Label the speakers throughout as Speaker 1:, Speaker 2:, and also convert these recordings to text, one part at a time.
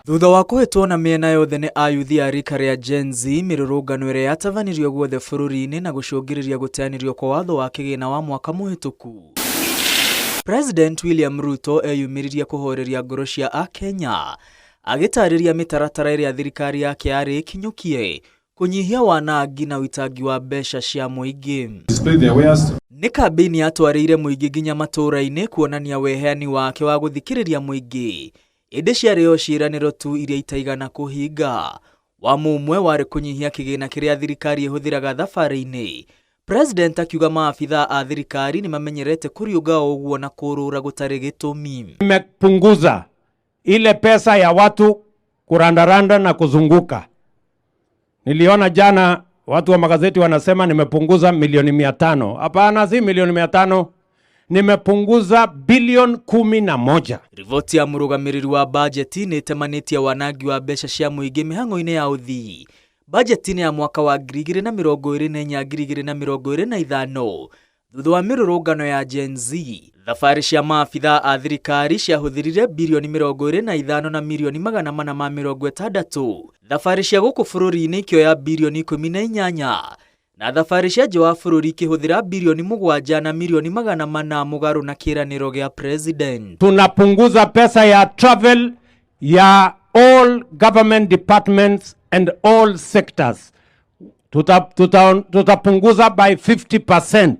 Speaker 1: Thutha wa kũhĩtwo na mĩena yothe nĩ ayuthi a rika rĩa Gen Z, mĩrũrũngano ĩrĩa yatabanirio guothe bũrũri-inĩ na gũcũngĩrĩria gũteanĩrio kwa watho wa kĩgĩna wa mwaka mũhĩtũku, President William Ruto eyumĩririe kũhoreria ngoro cia Akenya agĩtarĩria mĩtaratara ĩrĩa thirikari yake yarĩ ĩkinyũkie kũnyihia wanangi na ũitangi wa mbeca cia mũingĩ.
Speaker 2: Display their wares.
Speaker 1: Nĩ kambĩini yatwarĩire mũingĩ nginya matũũra-inĩ kuonania weheani wake wa gũthikĩrĩria mũingĩ, ĩndĩ ciarĩ o ciĩranĩro tu iria itaigana kũhinga. Wa mũmwe warĩ kũnyihia kĩgĩna kĩrĩa thirikari ĩhũthĩraga thabarĩ-inĩ. President akiuga maabithaa a thirikari nĩ mamenyerete kũriũnga o ũguo na kũũrũra gũtarĩ gĩtũmi.
Speaker 3: Nimepunguza ile pesa ya watu kurandaranda na kuzunguka. Niliona jana watu wa magazeti wanasema nimepunguza milioni 500. Hapana, si milioni 500, nimepunguza bilioni 11.
Speaker 1: Riboti ya mũrũgamĩrĩri wa bajeti nĩ ĩtemanĩtie wanangi wa mbeca cia mũingĩ mĩhang'o-inĩ ya ũthii bajeti-inĩ ya mwaka wa 2024 2025 thutha wa mĩrũrũngano ya Gen Z. Thabarĩ cia maabithaa a thirikari ciahũthĩrire birioni 25 na mirioni 460, thabarĩ cia gũkũ bũrũri-inĩ ikĩoya birioni 18 na thabarĩ cia nja wa bũrũri ikĩhũthĩra birioni 7 na mirioni 400 mũgarũ na kĩĩranĩro gĩa president.
Speaker 3: Tunapunguza pesa ya travel ya all government departments and all sectors. Tutapunguza by 50%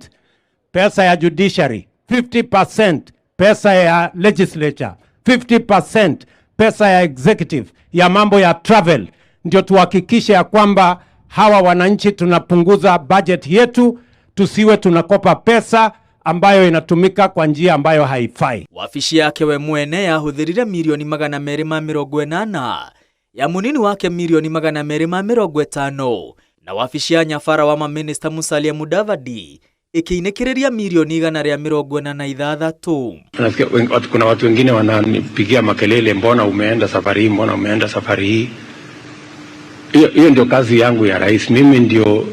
Speaker 3: pesa ya judiciary, 50% pesa ya legislature, 50% pesa ya executive ya mambo ya travel, ndio tuhakikishe ya kwamba hawa wananchi tunapunguza budget yetu, tusiwe tunakopa pesa ambayo inatumika kwa njia ambayo haifai.
Speaker 1: Wabici yake we mwene yahũthĩrire mirioni 280 ya mũnini wake mirioni 250 na wabici ya nyabara wa mamĩnĩsta Musalia Mudavadi ĩkĩinĩkĩrĩria mirioni 146.
Speaker 4: Nasikia kuna watu wengine wananipigia makelele, mbona umeenda safari hii, mbona umeenda safari hii. Hiyo hiyo ndio kazi yangu ya rais. Mimi ndio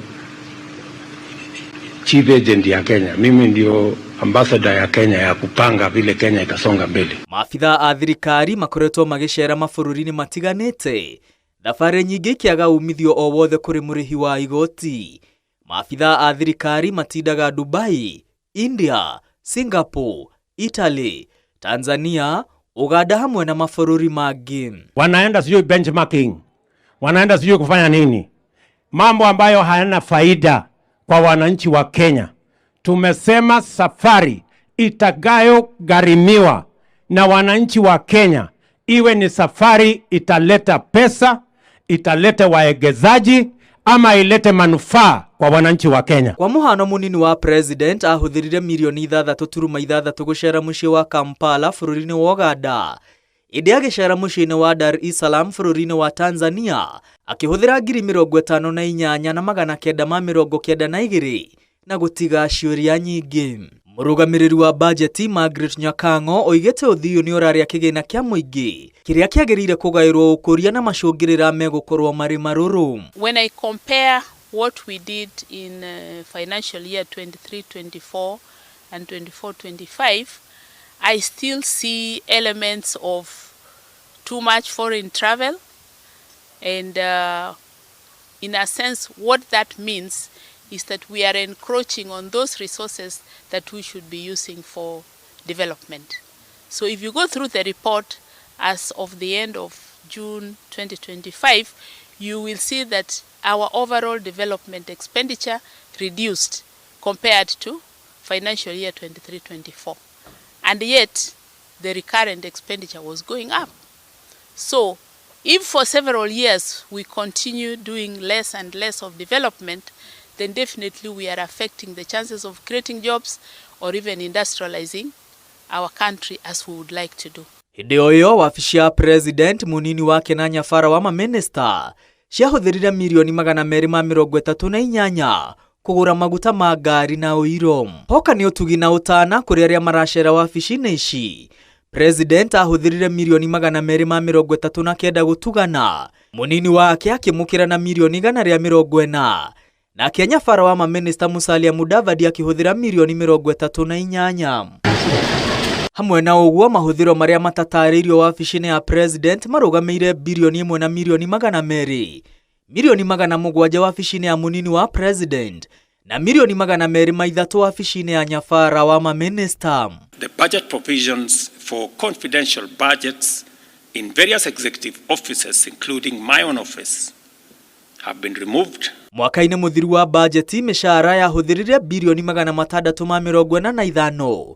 Speaker 4: chief agent ya Kenya, mimi ndio ambassador ya Kenya ya kupanga vile Kenya itasonga mbele.
Speaker 1: Maabithaa a thirikari makoretwo magĩcera mabũrũri-inĩ matiganĩte, thabarĩ nyingĩ ikĩaga umithio o wothe kũrĩ mũrĩhi wa igoti. Maabithaa a thirikari matindaga Dubai, India, Singapore, Italy, Tanzania, Uganda hamwe na mabũrũri mangĩ.
Speaker 3: Wanaenda sijui benchmarking, wanaenda sijui kufanya nini, mambo ambayo hayana faida kwa wananchi wa Kenya. Tumesema safari itakayogharimiwa na wananchi wa Kenya iwe ni safari italeta pesa, italeta waegezaji ama ilete manufaa kwa wananchi wa Kenya.
Speaker 1: Kwa mũhano, mũnini wa president ahũthĩrire mirioni 6.6 gũcera mũciĩ wa Kampala bũrũri-inĩ wa Uganda, ĩndĩ agĩcera mũciĩ-inĩ wa Dar es Salaam bũrũri-inĩ wa Tanzania akĩhũthĩra 58,992 na gũtiga ciũria nyingĩ. Mũrũgamĩrĩri wa bajeti Margaret Nyakang'o oigĩte ũthii ũyũ nĩ ũrarĩa kĩgĩna kĩa mũingĩ kĩrĩa kĩagĩrĩire kũgaĩrwo ũkũria na macũngĩrĩra megũkorwo marĩ marũrũ.
Speaker 5: When I compare what we did in financial year 23-24 and 24-25, I still see elements of too much foreign travel, and in a sense what that means is that we are encroaching on those resources that we should be using for development. So if you go through the report as of the end of June 2025, you will see that our overall development expenditure reduced compared to financial year 23-24. And yet, the recurrent expenditure was going up. So, if for several years we continue doing less and less of development, then definitely we are affecting the chances of creating jobs or even industrializing our country as we would like to do.
Speaker 1: Hĩndĩ o ĩyo, wabici ya president, mũnini wake na nyabara wa mamĩnĩsta ciahũthĩrire mirioni 238 kũgũra maguta ma ngari na ũiro. Hoka nĩ ũtugi na ũtana kũrĩ arĩa maracera wabici-inĩ ici. President ahũthĩrire mirioni 239 gũtugana, mũnini wake akĩmũkĩra na mirioni 140, nake nyabara wa mamĩnĩsta Musalia Mudavadi akĩhũthĩra mirioni 38. Hamwe na ũguo, mahũthĩro marĩa matatarĩirio wabici-inĩ ya president marũgamĩire birioni ĩmwe na mirioni magana merĩ, mirioni magana mũgwanja wabici-inĩ ya mũnini wa president na mirioni magana merĩ ma ithatũ wabici-inĩ ya nyabara wa mamĩnĩsta.
Speaker 2: The budget provisions for confidential budgets in various executive offices, including my own office, have been removed.
Speaker 1: Mwaka-inĩ mũthiru wa bajeti, mĩcara yahũthĩrire birioni magana matandatũ ma mĩrongo ĩna na ithano,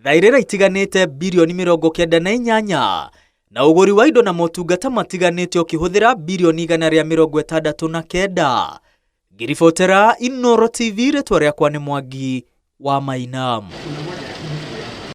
Speaker 1: thairĩra itiganĩte birioni mĩrongo kenda na inyanya, na ũgũri wa indo na motungata matiganĩte ũkĩhũthĩra birioni igana rĩa mĩrongo ĩtandatũ na kenda. Ngĩribotera Inooro TV, rĩtwa rĩakwa nĩ Mwangi wa Maina.